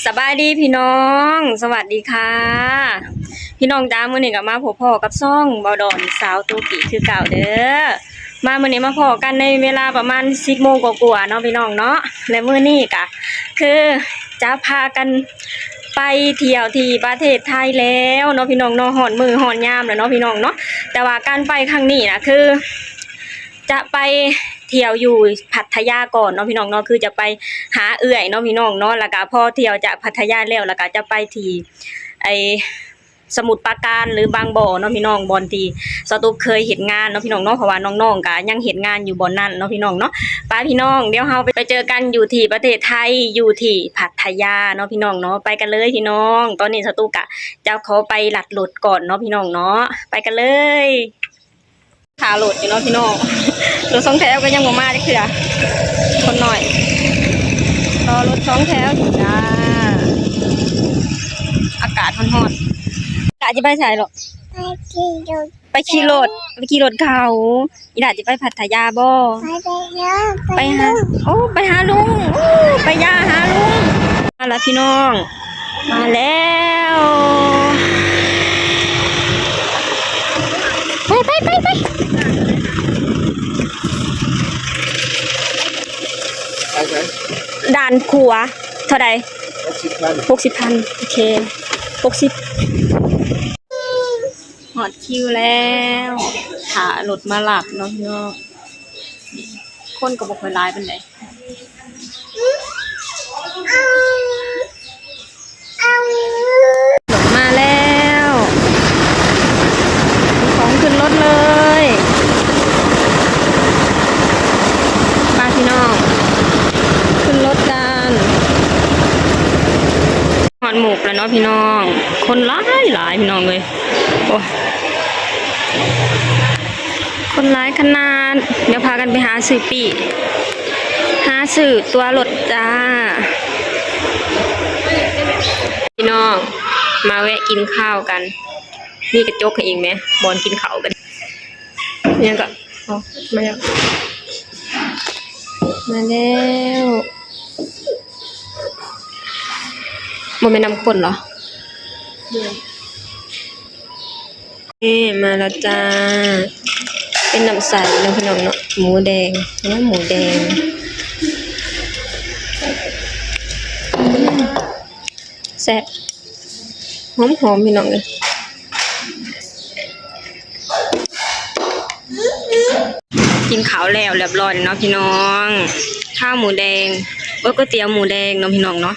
ສະບາຍດີພີ່ນ້ອງ ສະຫວັດດີຄ່ະ ພີ່ນ້ອງຈ້າ. ມື້ນີ້ກໍມາພົບພໍ້ກັບຊ່ອງເບົາດອນສາວໂຕກີຄືເກົ່າເດີ. ມາມື້ນີ້ມາພໍ້ກັນໃນເວລາປະມານສິບໂມງກວ່າໆເນາະພີ່ນ້ອງເນາະ. ແລະມື້ນີ້ກໍຄືຈະພາກັນໄປທ່ຽວທີ່ປະເທດໄທແລ້ວເນາະພີ່ນ້ອງເນາະ. ຮອດມື້ຮອດຍາມແລ້ວເນາະພີ່ນ້ອງເນາະ. ແຕ່ວ່າການໄປຄັ້ງນີ້ນະ ຄືຈະໄປທ່ຽວຢູ່ພັດທະຍາກ່ອນເນາະພີ່ນ້ອງເນາະ. ຄືຈະໄປຫາເອື້ອຍເນາະພີ່ນ້ອງເນາະ. ແລ້ວກໍພໍທ່ຽວຈາກພັດທະຍາແລ້ວ ແລ້ວກໍຈະໄປທີ່ ໄອ້ ສະໝຸດປາການ ຫຼື ບາງບໍ່ເນາະພີ່ນ້ອງ ບ່ອນທີ່ສາວຕຸກເຄີຍເຮັດງານເນາະພີ່ນ້ອງເນາະ. ເພາະວ່ານ້ອງໆກໍຍັງເຮັດງານຢູ່ບ່ອນນັ້ນເນາະພີ່ນ້ອງເນາະ. ໄປພີ່ນ້ອງ ດຽວເຮົາໄປເຈີກັນຢູ່ທີ່ປະເທດໄທ ຢູ່ທີ່ພັດທະຍາເນາະພີ່ນ້ອງເນາະ. ໄປກັນເລີຍພີ່ນ້ອງ. ຕອນນີ້ສາວຕຸກກະຈະຂໍໄປລັດລົດກ່ອນເນາະພີ່ນ້ອງເນາະ. ໄປກັນເລີຍ. ຖ້າລົດຢູ່ເນາະພີ່ນ້ອງ ລົດສອງແຖວກໍຍັງບໍ່ມາຈັກເທື່ອ ຄົນໜ້ອຍ ລໍລົດສອງແຖວຢູ່ຈ້າ. ອາກາດຮ້ອນໆ ກະຈະໄປໃສເລາະ? ໄປຂີ່ລົດ ໄປຂີ່ລົດ ໄປຂີ່ລົດເຂົາ. ອີ່ຫຼ້າຈະໄປພັດທະຍາບໍ່? ໄປ ໄປຫາ ໄປຫາ ໂອ້ ໄປຫາລຸງ ໂອ້ ໄປຢາຫາລຸງ. ມາລະພີ່ນ້ອງ ມາແລ້ວ ໄປ ໄປ ໄປ ໄປ ໄປໃສ? ດ່ານຂົວ ເທົ່າໃດ? ຫົກສິບພັນ ຫົກສິບພັນ ໂອເຄ ຫົກສິບ. ຮອດຄິວແລ້ວ ຖ້າລົດມາຮັບເນາະພີ່ນ້ອງ. ຄົນກໍບໍ່ຄ່ອຍຫຼາຍປານໃດ. ລົດມາແລ້ວ ຂອງຂຶ້ນລົດເລີຍ ມາພີ່ນ້ອງ ຂຶ້ນລົດກັນ. ຮອດມຸກແລ້ວເນາະພີ່ນ້ອງ ຄົນຫຼາຍໆ ພີ່ນ້ອງເອີຍ. ໂອ້ ຄົນຫຼາຍຂະໜາດ. ດຽວພາກັນໄປຫາຊື້ປີ້ ຫາຊື້ຕົ໋ວລົດຈ້າ. ພີ່ນ້ອງ ມາແວະກິນຂ້າວກັນ. ມີກະຈົກໃຫ້ອີກແມ ບ່ອນກິນເຂົ້າກັນ. ຫຍັງກໍ ເອົາ ມາແລ້ວ ມາແລ້ວ. ບໍ່ແມ່ນນ້ຳຂ້ນເຫລອ? ແມ່ນ. ເອີ ມາແລ້ວຈ້າ ເປັນນ້ຳໃສເນາະພີ່ນ້ອງເນາະ. ໝູແດງ ເນາະ ໝູແດງ ອືມ ແຊບ ຫອມໆ ພີ່ນ້ອງເອີຍ. ກິນເຂົ້າແລ້ວລຽບຮ້ອຍເນາະພີ່ນ້ອງ. ຂ້າວໝູແດງ ໂອ້ຍ ກ໋ວຍຕຽວໝູແດງເນາະພີ່ນ້ອງເນາະ.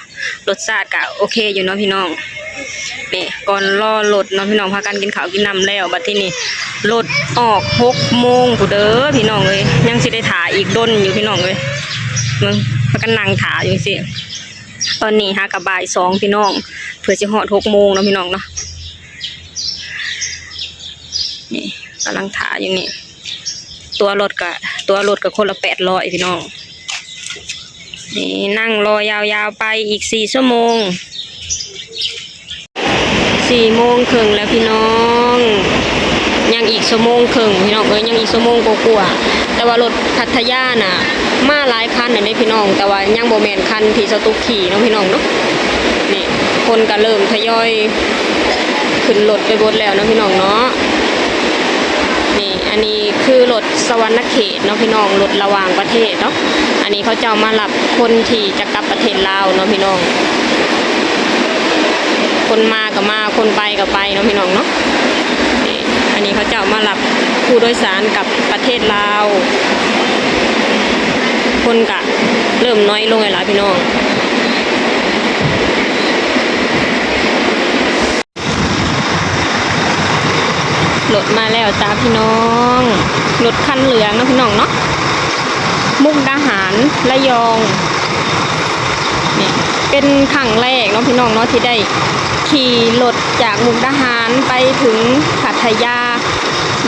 ລົດຊາດກະໂອເຄຢູ່ເນາະພີ່ນ້ອງ. ນີ້ ກ່ອນລໍລົດເນາະພີ່ນ້ອງ ພາກັນກິນເຂົ້າກິນນ້ຳແລ້ວ. ບັດທີນີ້ລົດອອກຫົກໂມງພຸ້ນເດີພີ່ນ້ອງເອີຍ. ຍັງຊິໄດ້ຖ້າອີກດົນຢູ່ພີ່ນ້ອງເອີຍ. ເບິ່ງ ພາກັນນັ່ງຖ້າຢູ່ຈັ່ງຊີ້. ຕອນນີ້ຫາກະບ່າຍສອງພີ່ນ້ອງ ເພື່ອຊິຮອດຫົກໂມງເນາະພີ່ນ້ອງເນາະ. ນີ້ກຳລັງຖ້າຢູ່ນີ້. ຕົ໋ວລົດກະ ຕົ໋ວລົດກະຄົນລະແປດຮ້ອຍພີ່ນ້ອງ. ນີ້ນັ່ງລໍຍາວໆ ໄປອີກສີ່ຊົ່ວໂມງ. ສີ່ໂມງເຄິ່ງແລ້ວພີ່ນ້ອງ ຍັງອີກຊົ່ວໂມງເຄິ່ງພີ່ນ້ອງເອີຍ ຍັງອີກຊົ່ວໂມງກວ່າໆ. ແຕ່ວ່າລົດພັດທະຍານະມາຫຼາຍຄັນແລ້ວເດ້ພີ່ນ້ອງ ແຕ່ວ່າຍັງບໍ່ແມ່ນຄັນທີ່ສາວຕຸກຂີ່ເນາະພີ່ນ້ອງເນາະ. ນີ້ຄົນກະເລີ່ມທະຍອຍຂຶ້ນລົດໄປເບິດແລ້ວເນາະພີ່ນ້ອງເນາະ. ນີ້ ອັນນີ້ຄືລົດສະຫວັນນະເຂດເນາະພີ່ນ້ອງ ລົດລະຫວ່າງປະເທດເນາະ. ອັນນີ້ເຂົາເຈົ້າມາຮັບຄົນທີ່ຈະກັບປະເທດລາວເນາະພີ່ນ້ອງ. ຄົນມາກໍມາ ຄົນໄປກໍໄປເນາະພີ່ນ້ອງເນາະ. ນີ້ ອັນນີ້ເຂົາເຈົ້າມາຮັບຜູ້ໂດຍສານກັບປະເທດລາວ ຄົນກະເລີ່ມນ້ອຍລົງແລ້ວລະພີ່ນ້ອງ. ລົດມາແລ້ວຈ້າພີ່ນ້ອງ ລົດຄັນເຫຼືອງເນາະພີ່ນ້ອງເນາະ ມຸກດາຫານ ລະຍອງ. ນີ້ເປັນຄັ້ງແລກເນາະພີ່ນ້ອງເນາະ ທີ່ໄດ້ຂີ່ລົດຈາກມຸກດາຫານໄປເຖິງພັດທະຍາ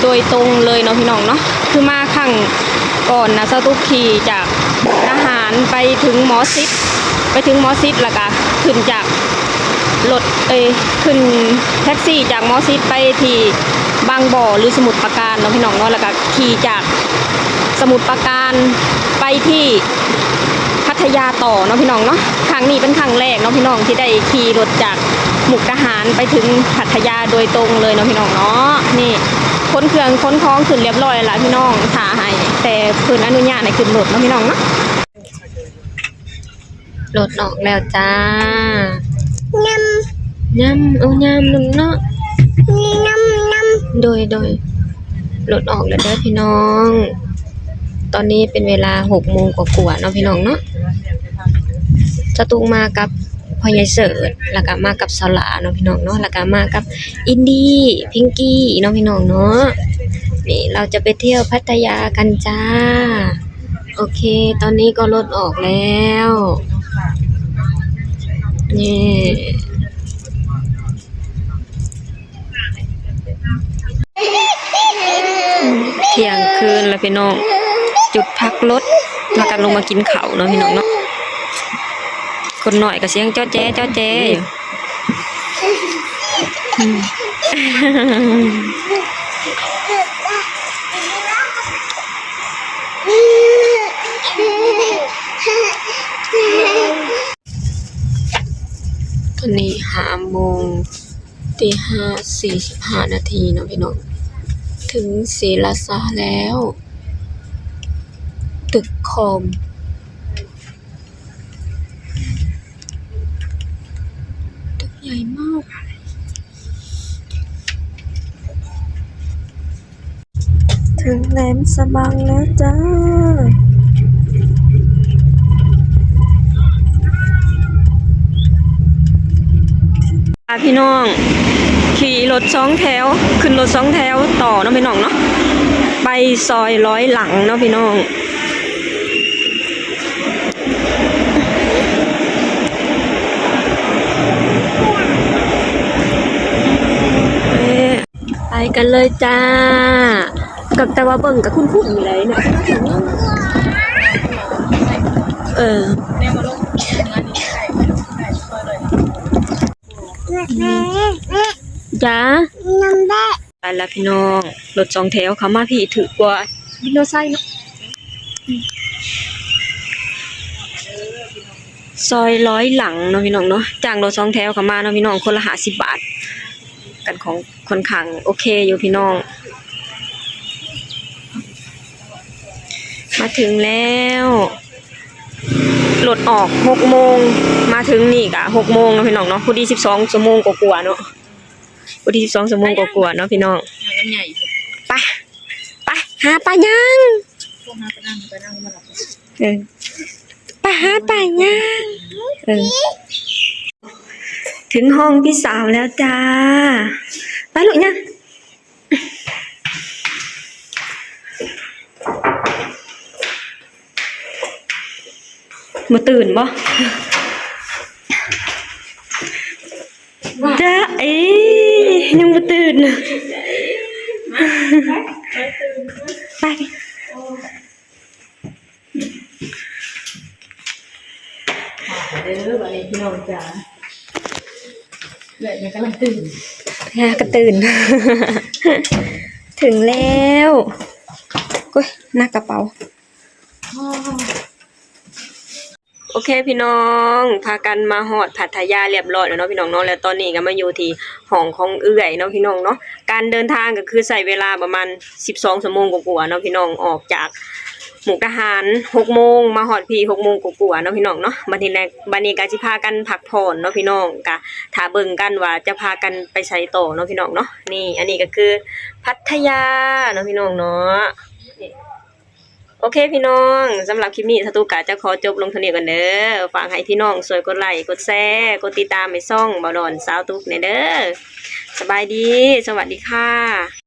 ໂດຍຕົງເລີຍເນາະພີ່ນ້ອງເນາະ. ຄືມາຄັ້ງກ່ອນນະ ສາວຕຸກຂີ່ຈາກມຸກດາຫານໄປເຖິງໝໍຊິດ ໄປເຖິງໝໍຊິດ ແລ້ວກະຂຶ້ນຈາກ ລົດ ເອີຍ ຂຶ້ນແທັກຊີຈາກໝໍຊິດໄປທີ່ບາງບໍ່ ຫຼື ສະໝຸດປາການເນາະພີ່ນ້ອງເນາະ ແລ້ວກະຂີ່ຈາກສະໝຸດປາການໄປທີ່ພັດ ທະຍາຕໍ່ເນາະພີ່ນ້ອງເນາະ. ຄັ້ງນີ້ເປັນຄັ້ງແລກເນາະພີ່ນ້ອງ ທີ່ໄດ້ຂີ່ລົດຈາກມຸກດາຫານໄປເຖິງພັດທະຍາໂດຍຕົງເລີຍເນາະພີ່ນ້ອງເນາະ. ນີ້ ຂົນເຄື່ອງຂົນຂອງຂຶ້ນລຽບຮ້ອຍລະພີ່ນ້ອງ ຖ້າໃຫ້ແຕ່ເພິ່ນອະນຸຍາດໃຫ້ຂຶ້ນລົດເນາະພີ່ນ້ອງເນາະ. ລົດອອກແລ້ວຈ້າ. ຍຳ ຍຳ ໂອ້ ຍຳໜຶ່ງເນາະ. ນີ້ ຍຳ ຍຳ ໂດຍ ໂດຍ. ລົດອອກແລ້ວເດີພີ່ນ້ອງ. ຕອນນີ້ເປັນເວລາຫົກໂມງກວ່າໆເນາະພີ່ນ້ອງເນາະ. ສາວຕຸກມາກັບພໍ່ໃຫຍ່ເສີດ ແລ້ວກະມາກັບສາວຫຼ້າເນາະພີ່ນ້ອງເນາະ ແລ້ວກະມາກັບອິນດີ ພິງກີ້ເນາະພີ່ນ້ອງເນາະ. ນີ້ ເຮົາຈະໄປທ່ຽວພັດທະຍາກັນຈ້າ. ໂອເຄ ຕອນນີ້ກໍລົດອອກແລ້ວ ເຢ້. ທ່ຽງຄືນລະພີ່ນ້ອງ ຈຸດພັກລົດ ພາກັນລົງມາກິນເຂົ້າເນາະພີ່ນ້ອງເນາະ. ຄົນນ້ອຍກໍສຽງຈໍແຈ ຈໍແຈຢູ່. ຕອນນີ້ຫ້າໂມງ ຕີຫ້າສີ່ສິບຫ້ານາທີເນາະພີ່ນ້ອງ. ເຖິງສີລາຊາແລ້ວ ຕຶກຄອມ ຕຶກໃຫຍ່ມາກ. ເຖິງແຫຼມສະບັງແລ້ວຈ້າ. ພາພີ່ນ້ອງຂີ່ລົດສອງແຖວ ຂຶ້ນລົດສອງແຖວຕໍ່ເນາະພີ່ນ້ອງເນາະ ໄປຊອຍຮ້ອຍຫຼັງເນາະພີ່ນ້ອງ. ໄປກັນເລີຍຈ້າ. ກໍແຕ່ວ່າເບິ່ງກໍຄຸ້ນໆຢູ່ໃດເນາະ. ເອີ ຈ້າ ໄປລະພີ່ນ້ອງ. ລົດສອງແຖວເຂົ້າມາພີ້ຖືກກວ່າວິນມໍໄຊເນາະ. ຊອຍຮ້ອຍຫຼັງເນາະພີ່ນ້ອງເນາະ. ຈ້າງລົດສອງແຖວເຂົ້າມາເນາະພີ່ນ້ອງ ຄົນລະຫ້າສິບບາດ ກັນຂອງ ຂ້ອນຂ້າງໂອເຄຢູ່ພີ່ນ້ອງ. ມາເຖິງແລ້ວ ລົດອອກຫົກໂມງ ມາເຖິງນີ້ກະຫົກໂມງເນາະພີ່ນ້ອງເນາະ. ພໍດີສິບສອງຊົ່ວໂມງກວ່າໆເນາະ. ພໍດີສິບສອງຊົ່ວໂມງກວ່າໆເນາະພີ່ນ້ອງ. ໄປ ໄປຫາປາຍ່າງ ເອີ ໄປຫາປາຍ່າງ ເອີ. ເຖິງຫ້ອງພີ່ສາວແລ້ວຈ້າ. ໄປລູກຍ່າງ. ບໍ່ຕື່ນບໍ່? ຈ໊ະເອ ຍັງບໍ່ຕື່ນ. ໄປ ເດີບາດນີ້ພີ່ນ້ອງຈ໋າ ເອື້ອຍກຳລັງຕື່ນ ເອື້ອຍກະຕື່ນ. ເຖິງແລ້ວ ໂອ້ຍ ໜັກກະເປົາ. ໂອເຄພີ່ນ້ອງ ພາກັນມາຮອດພັດທະຍາລຽບຮ້ອຍແລ້ວເນາະພີ່ນ້ອງເນາະ. ແລ້ວຕອນນີ້ກໍມາຢູ່ທີ່ຫ້ອງຂອງເອື້ອຍເນາະພີ່ນ້ອງເນາະ. ການເດີນທາງກໍຄືໃຊ້ເວລາປະມານສິບສອງຊົ່ວໂມງກວ່າໆເນາະພີ່ນ້ອງ. ອອກຈາກມຸກດາຫານຫົກໂມງ ມາຮອດພີ້ຫົກໂມງກວ່າໆເນາະພີ່ນ້ອງເນາະ. ບັດນີ້ແຫຼະ ບັດນີ້ກໍຊິພາກັນພັກຜ່ອນເນາະພີ່ນ້ອງ. ກະຖ້າເບິ່ງກັນວ່າຈະພາກັນໄປໃສຕໍ່ເນາະພີ່ນ້ອງເນາະ. ນີ້ ອັນນີ້ກໍຄືພັດທະຍາເນາະພີ່ນ້ອງເນາະ. ໂອເຄພີ່ນ້ອງ ສຳລັບຄລິບນີ້ ສາວຕຸກກະຈະຂໍຈົບລົງເທົ່ານີ້ກ່ອນເດີ. ຝາກໃຫ້ພີ່ນ້ອງຊ່ວຍກົດໄລ ກົດແຊ ກົດຕິດຕາມໃຫ້ຊ່ອງບ່າວດອນສາວຕຸກແດ່ເດີ. ສະບາຍດີ ສະຫວັດດີຄ່ະ.